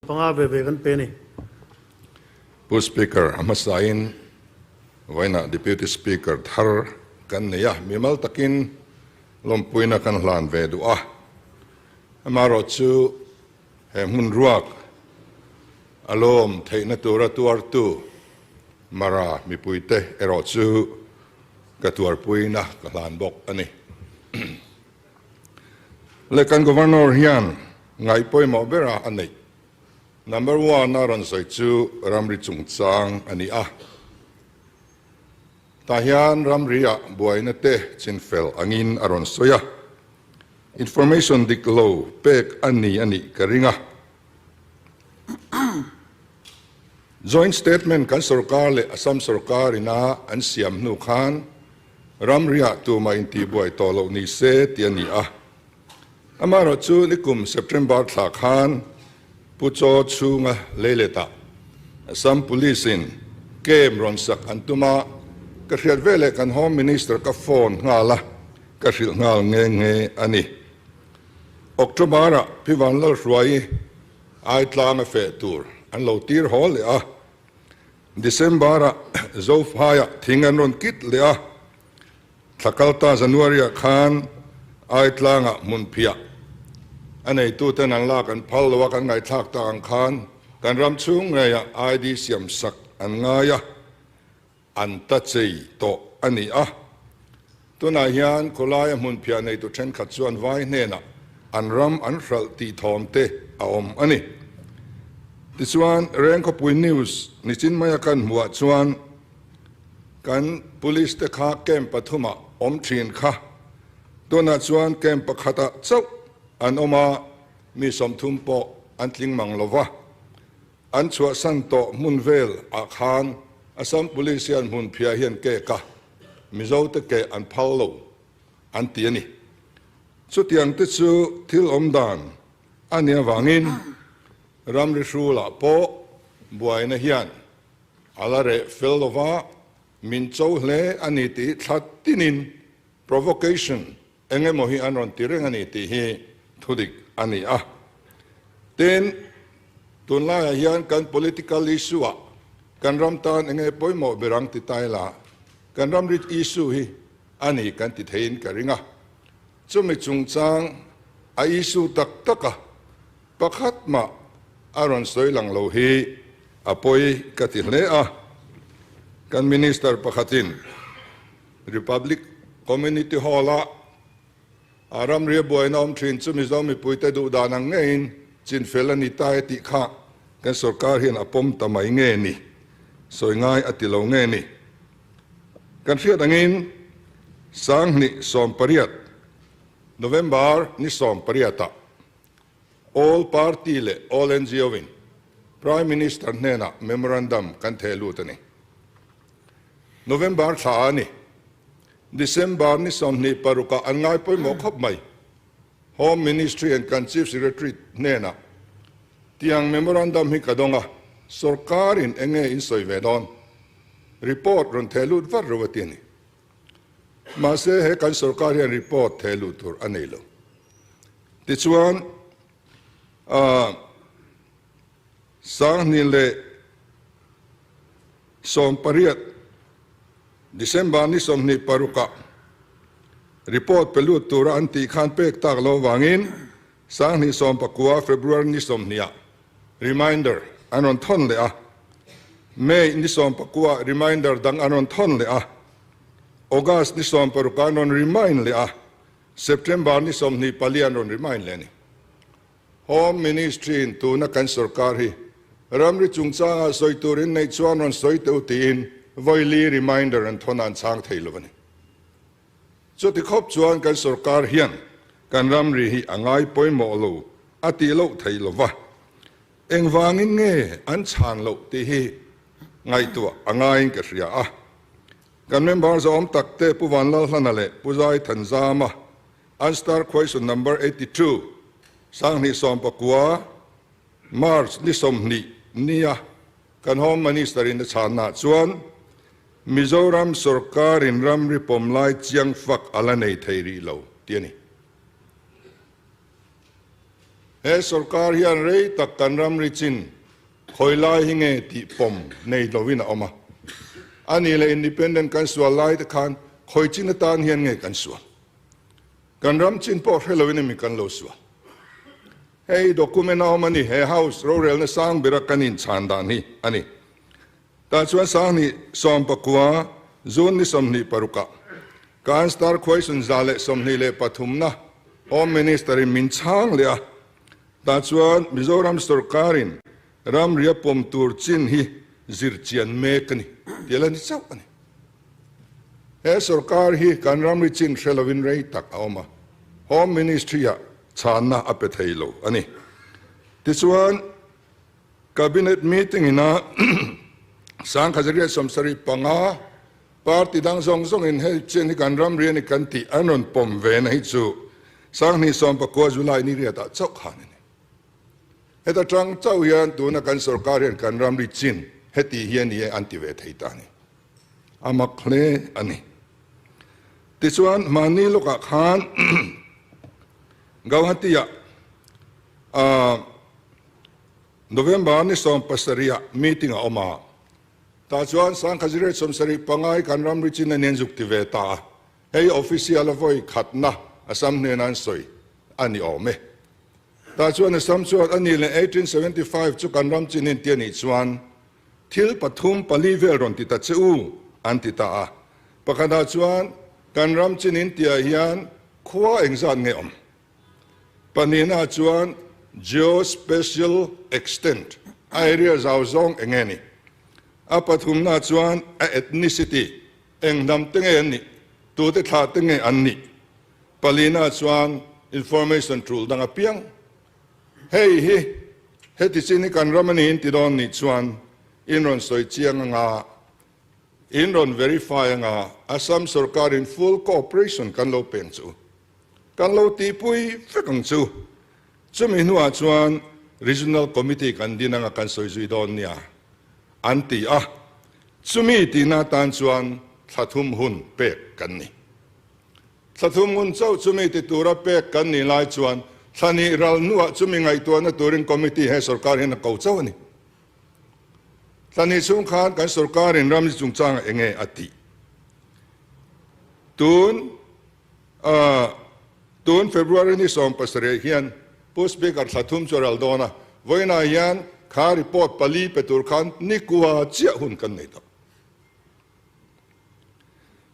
Panga ve ve kan pe a ni. Pu Speaker, a hmasain vawiinah Deputy Speaker thar kan nei a, mimal takin lawmpuina kan hlan ve duh a. Amaherawhchu he hmun ruak a lawm theihna tura tuartu Mara mipuite erawh chu ka tuarpuina ka hlan bawk a ni. Le kan Governor hian ngaih pawimawh bera a neih number one a rawn sawi chu ramri chungchang a ni a. Tah hian ramri ah buaina te chinfel angin a rawn sawi a. Information dik lo pek a ni a nih ka ring a. Joint statement kan sorkar leh Assam sorkar ina an siam hnu khan ramriah tumah intihbuai tawh loh ni se tih a ni a. Amaherawhchu nikum September thla khan Pu Chaw chhunga leiletah Assam Police in camp rawn sak an tum a, ka hriat veleh kan Home Minister ka phone nghal a, ka hrilh nghal nghe nghe a ni. October-ah Pi Vanlalhruaii Aitlang a feh tur an lo tir haw leh a, December-ah Zophaiah thing an rawn kit leh a, thla kalta January-ah khan Aitlangah hmunphiah a neituten an lak an phal lo a, kan ngaihthlak tak ang khan kan ram chhung ngeiah ID siam sak an ngai a. An ta chei tawh a ni a. Tunah hian khawlaia hmunphiah neitu thenkhat chuan vai hnenah an ram an hralh tih thawm te a awm a ni. Tichuan, Rengkhawpui News nichin maia kan hmuhah chuan kan Police te kha camp pathumah awm thin kha tunah chuan camp pakhatah chauh an awm a, mi 30 pawh an tling mang lo va. An chhuahsan tawh hmun vel ah khan Assam Police hian hmun phiah hian kek a, Mizo te keh an phal lo an ti a ni. Chutiang te chu thil awm dan a nih avangin ramri hrulah pawh buaina hian a la reh fel lova min cho hle a ni tih thla tinin provocation Eng emaw hi an rawn ti reng a ni tih hi thudik a ni a. Tin, tunlaiah hian kan political issue-ah kan ram tan enge pawimawh ber ang ti ta ila, kan ram rit issue hi a ni kan ti theiin ka ring a. Chumi chungchang a issue tak taka pakhat mah a rawn sawi lang lo hi a pawi ka ti hle a. Kan Minister pakhatin Republic Community Hall-a a ramria buaina awm thin chu Mizo mipuite duh dan ang ngeiin chinfel a ni ta e tih kha kan sorkar hian a pawm ta mai nge ni? Sawi ngai a ti lo nge ni? Kan hriat angin Sanghnih 18, November ni 18-ah All Party leh All NGO-in Prime Minister hnenah memorandum kan theh lut a ni. November thla a ni. December ni 26 ah an ngai pawimawh khawp mai. Home Ministry and kan Chief Secretary hnenah tiang memorandum hi ka dawng a, sorkarin eng nge in sawi ve dawn? Report rawn theh lut vat ro a ti a ni. Mahse he kan sorkar hian report theh luh tur a nei lo. Tichuan, 2018 December ni 26 ah report pe lut tura an tih khan pek tak lo vangin 2019 February ni 20 ah reminder an rawn thawn leh a, May ni 19 ah reminder dang an rawn thawn leh a, August ni 16 ah an rawn remind leh a, September ni 24 an rawn remind leh a ni. Home Ministry in tuna kan sorkar hi ramri chungchangah sawi tur in neih chuan rawn sawi teh u tiin vawi reminder an thawn a an chhang thei lo a ni. Chuti khawp chuan kan sorkar hian kan ramri hi a ngai pawimawh lo a tih loh thei lo va, engvangin nge an chhan loh tih hi ngaihtuah a ngaiin ka hria a. Kan member zawm tak te Pu Vanlalhlana leh Pu Zai Thanzama an star question number 82 2019 March ni 20 nia kan Home Minister in a chhanna chuan Mizoram sorkarin ramri pawm lai chiang fak a la nei thei rih lo tih a ni. He sorkar hian rei tak kan ramri chin khawi lai hi nge tih pawm nei lovin a awm a. A nih leh independent kan sual lai te khan khawi chin atan hian nge kan sual? Kan ram chin pawh hre lovin emi kan lo sual? Hei document a awm a ni, he House rorelna sang bera kan inchhan dan hi a ni. Tah chuan Sanghnih 19 June ni 26 ah kan Star Question 123na Home Minister in min chhang leh a. Tah chuan Mizoram sorkarin ramria pawm tur chin hi zir chian mek a ni tih a la ni chauh a ni. He sorkar hi kan ramri chin hre lovin rei tak a awm a, Home Ministry ah chhanna a pe thei lo a ni. Tichuan. Cabinet meeting ina 1975 party dang zawng zawngin hei chen hi kan ram rian i kan tih an rawn pawm ve na hi chu 2019 July ni riatah chauh khan a ni. Heta tang chauh hian tuna kan sorkar hian kan ramri chin heti hi a ni e an ti ve thei ta a ni. A mak hle a ni. Tichuan hmanni lawkah khan Gauhati-ah November ni 17 ah meeting a awm a, tah chuan 1975 hi kan ramri chin a nen zuk ti ve ta a, hei official a vawi khatna Assam hnena an sawi a ni awm e. Tah chuan Assam chuan a ni leh 1875 chu kan ram chin in ti a nih chuan thil pathum pali vel rawn ti ta che u an ti ta a, pakhatah chuan kan ram chin in tihah hian khua engzat nge awm? Pahnihna chuan Geospatial extent, a area zau zawng eng nge ni? A pathumna chuan a ethnicity, eng hnam te nge an nih, tute thlah te nge an nih? Palina chuan information tul dang apiang. Hei hi heti chin hi kan ram a niin ti dawn nih chuan in rawn sawi chiang anga in rawn verify anga Assam sorkar in full cooperation kan lo peng chu. Kan lo tihpui vek ang chu. Chumi hnuah chuan Regional Committee kan din anga kan sawi zui dawn nia an ti a, chumi tihna atan chuan thla thum hun pek kan ni. Thla thum hun chauh chumi ti tura pek kan nih lai chuan thla hnih ral hnuah chumi ngaihtuahna turin Committee he sorkar hian a ko chauh a ni. Thla hnih chhung khan kan sorkarin ramri chungchangah enge a tih? Tun A, tun February ni 17 hian Pu Speaker thla thum chu a ral dawn a, vawiinah hian kha report pali pe tur khan nikua chiah hun kan nei tawh.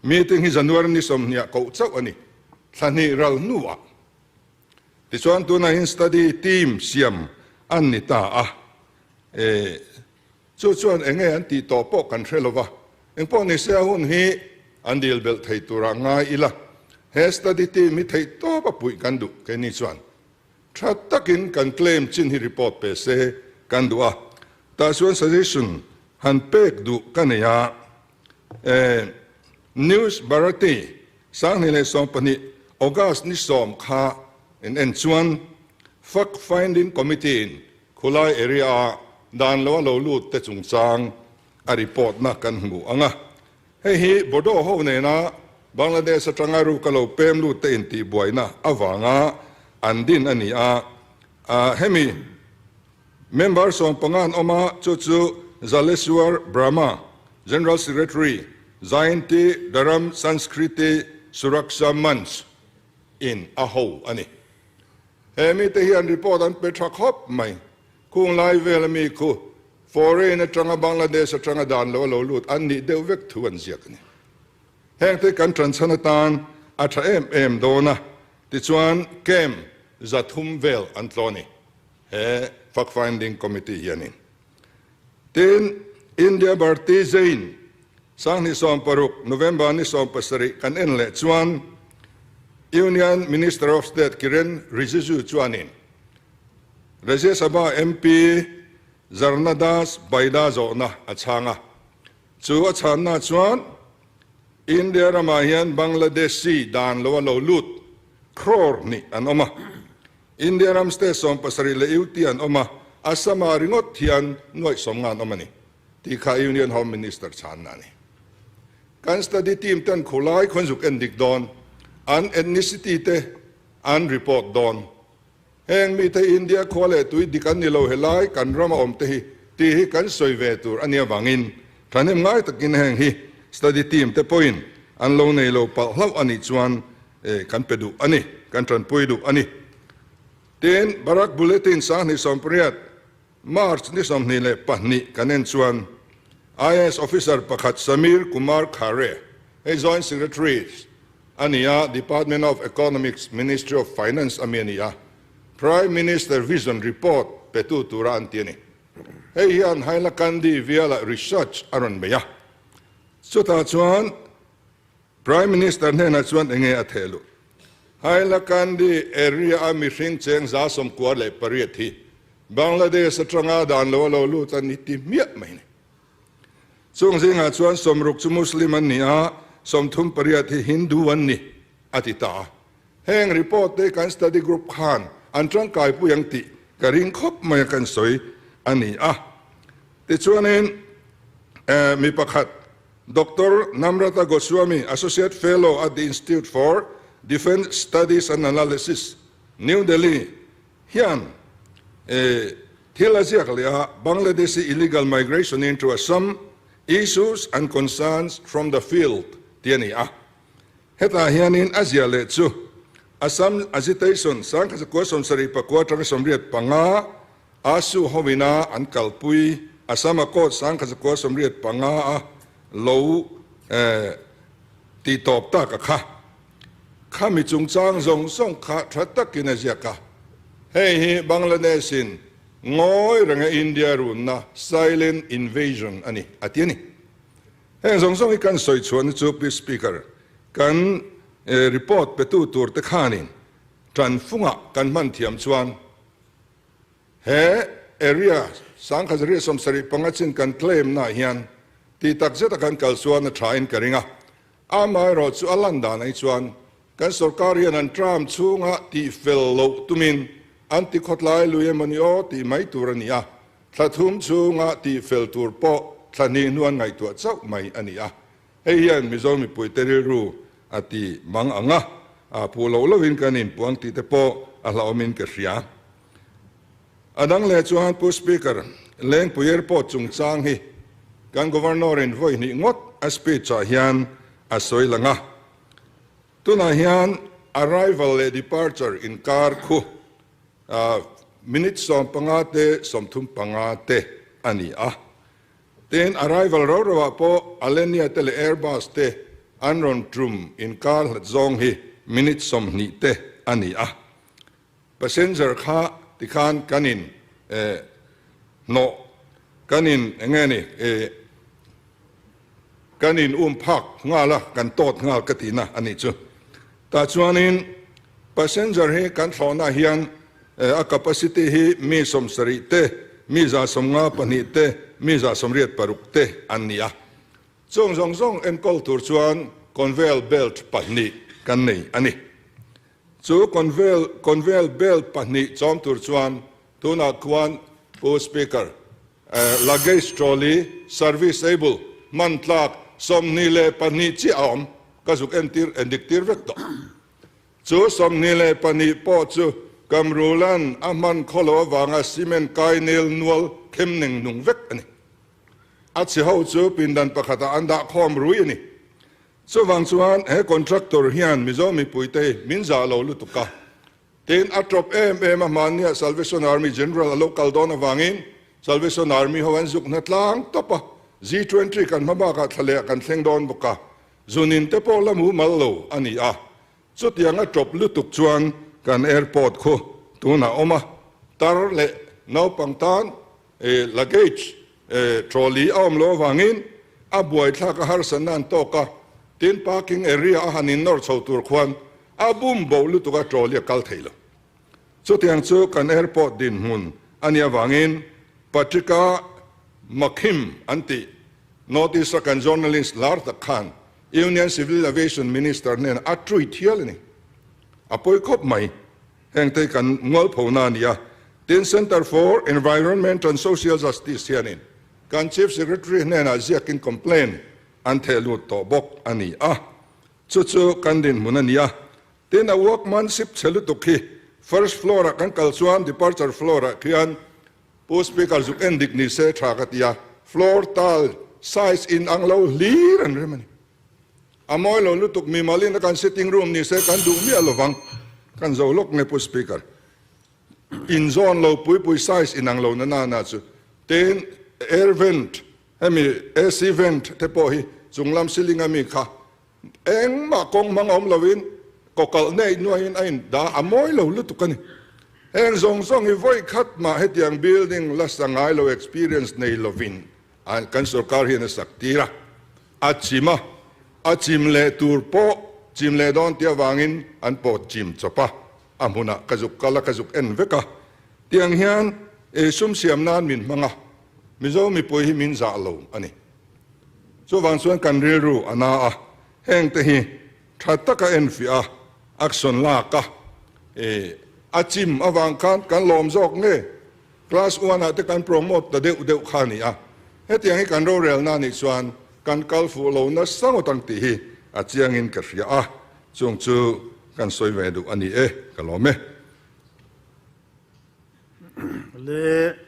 Meeting hi January ni 20 ah koh chauh a ni, thla hnih ral hnuah. Tichuan tunah hian study team siam an ni ta a, e, Chu chuan eng nge an tih tawh pawh kan hre lo va, engpawh ni se a hun hi an dil belh thei turah ngai ila, he study team hi theih tawp a puih kan duh keini chuan tha takin kan claim chin hi report pe se kan duh a, tah chuan suggestion han pek duh ka nei a, e News Bharati 2012 August ni 10 kha in en chuan Fact Finding Committee in Khulai area a dan lo a lo lut te chungchang a report na kan hmu ang a. Hei hi Bodo ho nena Bangladesh atanga ruk a lo pem lut te intihbuaina avanga an din a ni a. Hemi member 15 an awm a, chu chu Jaleswar Brahma, General Secretary, Jayanti Dharam Sanskriti Suraksha Manch in a ho a ni. He mite hian report an pe tha khawp mai. Khung lai vel ami khu foreign atanga Bangladesh atanga dan lo a lo lut an nih deuh vek thu an ziak a ni. Hengte kan tanchhan atan a tha em em dawn a, tichuan camp 300 vel an tlaw a ni he fact finding committee hianin. Tin, India Bharti Jain 2016 November ni 17 kan en leh chuan Union Minister of State Kiren Rijiju chuanin Rajya Sabha MP Zarna Das Baida zawhna a chhang a, chu a chhanna chuan India ramah hian Bangladeshi dan lo a lo lut crore nih an awm a. India ram state 17 leh UT an awm a, Assam-ah ringawt hian nuaih 90 an awm a ni, tih kha Union Home Minister chhanna a ni. Kan study team ten khulai khawn zuk en dik dawn, an ethnicity te an report dawn. Heng mite hi India khua leh tui dik an ni lo helai kan rama awm te hi tih hi kan sawi ve tur a nia vangin thahnem ngai takin heng hi study team te pawhin an lo nei lo palh hlauh a nih chuan kan pe duh a ni, kan tanpui duh a ni. Tin, Barak Bulletin 2018 March ni 22 kan en chuan IAS officer pakhat Samir Kumar Khare, hei Joint Secretary a ni a, Department of Economics, Ministry of Finance a mi a ni a, Prime Minister Vision Report petu tura an ti a ni. Hei hian Hailakandi vialah research a rawn bei a, chutah chuan Prime Minister hnenah chuan enge a theh luh? Hailakandi area a mihring cheng 98 hi Bangladesh atanga dan lo a lo lut a ni ti hmiah mai ni. Chung zingah chuan 60 chu Muslim an ni a, 38 hi Hindu an ni, a ti ta a. Heng report te kan study group khan an tangkaipui ang tih ka ring khawp mai a kan sawi a ni a. Tichuanin mi pakhat Doctor Namrata Goswami, Associate Fellow at the Institute for Defence Studies and Analysis, New Delhi hian thil a ziak leh a, Bangladeshi illegal migration into Assam, Issues and Concerns from the Field tih a ni a. Hetah hianin a ziah leh chu Assam agitation 1979 atanga 85 ASU hovina an kalpui Assam Accord 1985 a lo tih tawp tak a kha. Khami chungchang zawng zawng kha tha takin a ziak a. Hei hi Bangladesh in ngawi renga India runna silent invasion a ni a ti a ni. Heng zawng zawng hi kan sawi chhuahna chu Pi Speaker, kan report petu tur te khanin tanfungah kan hman thiam chuan He area 1975 chin kan claim na hian tih tak zeta kan kal chuan a tha in ka ring a. Amaherawh chu a lan dan ai chuan kan sorkar hian an term chhunga tih fel loh tumin an ti khawtlai lui emawni aw tih mai tur a ni a. Thla thum chhunga tih fel tur pawh thla hnih hnuan ngaihtuah chauh mai a ni a. Hei hian Mizo mipuite rilru a ti mang ang a, a phu loh lohin kan inpuang tih te pawh a hlauhawmin ka hria. A dang leh chuan Pu Speaker, Lengpui Airport chungchang hi kan Governor-in vawi hnih ngawt a speech-ah hian a sawi lang a. Tunah hian arrival leh departure inkar khu minute 15 te 35 te a ni a. Tin, arrival ro ro ah pawh Alenia te leh Airbus te an rawn tum inkar hlat zawng hi minute 20 te a ni a. Passenger kha tikhan kan in hnawh, kan in eng nge ni kan in um phak nghal a, kan tawt nghal ka tihna a nih chu. Tah chuanin passenger hi kan thlawhna hian a capacity hi mi 70 te, mi 152 te, mi 186 te an ni a. Chung zawng zawng enkawl tur chuan conveyor belt pahnih kan nei a ni. Chu conveyor belt pahnih chawm tur chuan tunah khuan Pu Speaker, luggage trolley serviceable hman tlak 22 chiah a awm ka zuk entir endik tir vek tawh. Chu 22 pawh chu Kamrulan a hman khaw lo avanga cement kai nel nual khem neng nung vek a ni. A chhe ho chu pindan pakhatah an dah khawm rui a ni. Chuvang chuan he contractor hian Mizo mipuite hi min zah lo lutuk a. Tin, a tawp em em a hmanniah Salvation Army General a lo kal dawn avangin Salvation Army ho an zuk hna tlang tawp a, G20 kan hma bakah thla leh kan thleng dawn bawk a, zunin te pawh la mu mal lo a ni a. Chutiang a tawp lutuk chuan kan airport khu tunah awm a, tar leh naupang tan luggage trolley a awm loh avangin a buaithlak a harsatna an tawk a, tin parking area a han innawr chho tur khuan a bum bo lutuk a trolley a kal thei lo. Chutiang chu kan airport dinhmun a nih avangin Patrika Makhim an tih North East a kan journalist lar tak khan Union Civil Aviation Minister hnenah a tweet hial a ni. A pawi khawp mai. Hengte kan mualphona a ni a. Tin, Centre for Environment and Social Justice hianin kan Chief Secretary hnenah ziakin complaint an theh lut tawh bawk a ni a. Chu chu kan dinhmun a ni a. Tin, a workmanship chhe lutuk hi First floor ah kan kal chuan departure floor ah khian Pu Speaker zuk en dik ni se tha ka ti a, floor tile size in ang lo hlir an rem a ni. A mawi lo lutuk mimal in a kan sitting room ni se kan duh miah lovang, kan zo lawk nge Pu Speaker. In zawn lo pui pui size in ang lo na na na chu. Tin, air vent hemi AC vent te pawh hi chunglam ceiling a mi kha Engmah kawng hmang awm loin kawkalh nei nuaiin a indah a mawi lo lutuk a ni. Heng zawng zawng hi vawi khat mah hetiang building la sa ngai lo experience nei lovin kan sorkar hian a sak tir a, a chim a, a chim leh tur pawh chim leh dawn tih avangin an pawt chim chawp a, a hmunah ka zuk kal a, ka zuk en vek a. Tiang hian sum siam nan min hmang a, Mizo mipui hi min zah lo a ni. Chuvang chuan kan rilru a na a, hengte hi tha taka enfiah a, action lak a, e, a chim avang khan kan lawm zawk nge? Class one ah te kan promote ta deuh deuh kha a ni a, hetiang hi kan rorelna anih chuan kan kal fuh lo nasa ngawt ang tih hi a chiangin ka hria a, chung chu kan sawi ve duh a ni e, ka lawm e. Le.